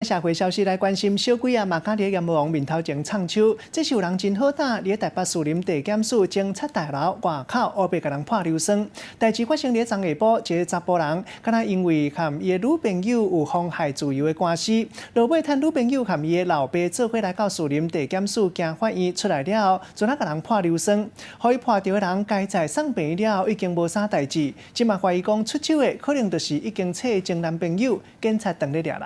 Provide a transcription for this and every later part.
社會消息來關心，小鬼仔嘛敢佇閻魔王面頭前藏手，這是有人真好膽佇台北士林地檢署偵察大樓外口烏白共人潑硫酸。代誌發生佇昨下晡，一个查埔人，敢若因為和伊的女朋友有妨害自由的官司，落尾趁女朋友和伊的老爸做伙來到士林地檢署行法院出來了後，就那共人潑硫酸，予伊潑著的人該載送病院了後已經無啥代誌，這馬懷疑講出手的可能就是已經娶的前男朋友，警察當咧掠人。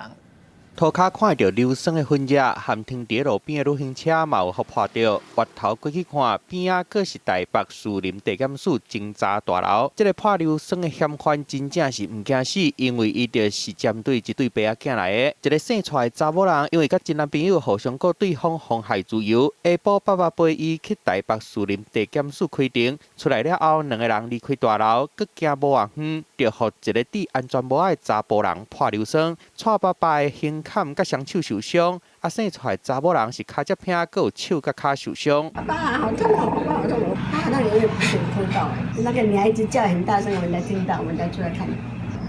塗跤看著硫酸的痕跡，和停佇路邊的旅行車嘛有予潑著。回頭過去看，邊仔閣是台北士林地檢署偵查大樓。這个潑硫酸的嫌犯真正是毋驚死，因為伊就是針對一對爸仔囝來的。一个姓蔡的查某人，因為佮前男朋友互相告對方妨害自由，下晡爸爸陪伊去台北士林地檢署開庭，出來了後，兩个人離開大樓，閣行無偌遠，就予一个戴安全帽的查埔人潑硫酸，蔡爸爸的胸坎佮雙手受傷，啊，姓蔡的查某人是跤脊骿，閣有手佮跤受傷。爸爸好痛哦！爸爸好痛哦！啊，那裡有碰到哎，那個女孩子叫很大聲，我們才聽到，我們才出來看。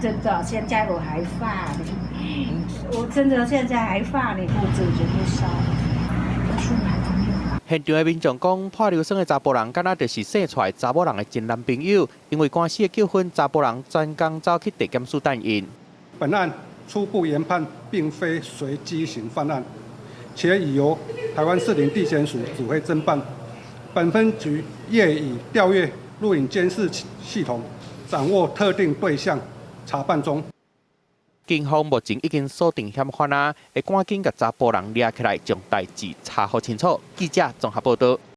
真的，現在我還怕呢，我真的現在還怕呢，肚子全部燒，出來都沒有。現場的民眾講，潑硫酸的查埔人，敢若就是姓蔡查某人的前男朋友，因為官司的糾紛，查埔人專工走去地檢署等𪜶。本案初步研判，並非隨機型犯案，且已由台灣士林地檢署指揮偵辦。本分局業已調閱錄影監視系統，掌握特定對象，查辦中。警方目前已經鎖定嫌犯啊，會趕緊共查埔人掠起來，將代誌查予清楚。記者綜合報道。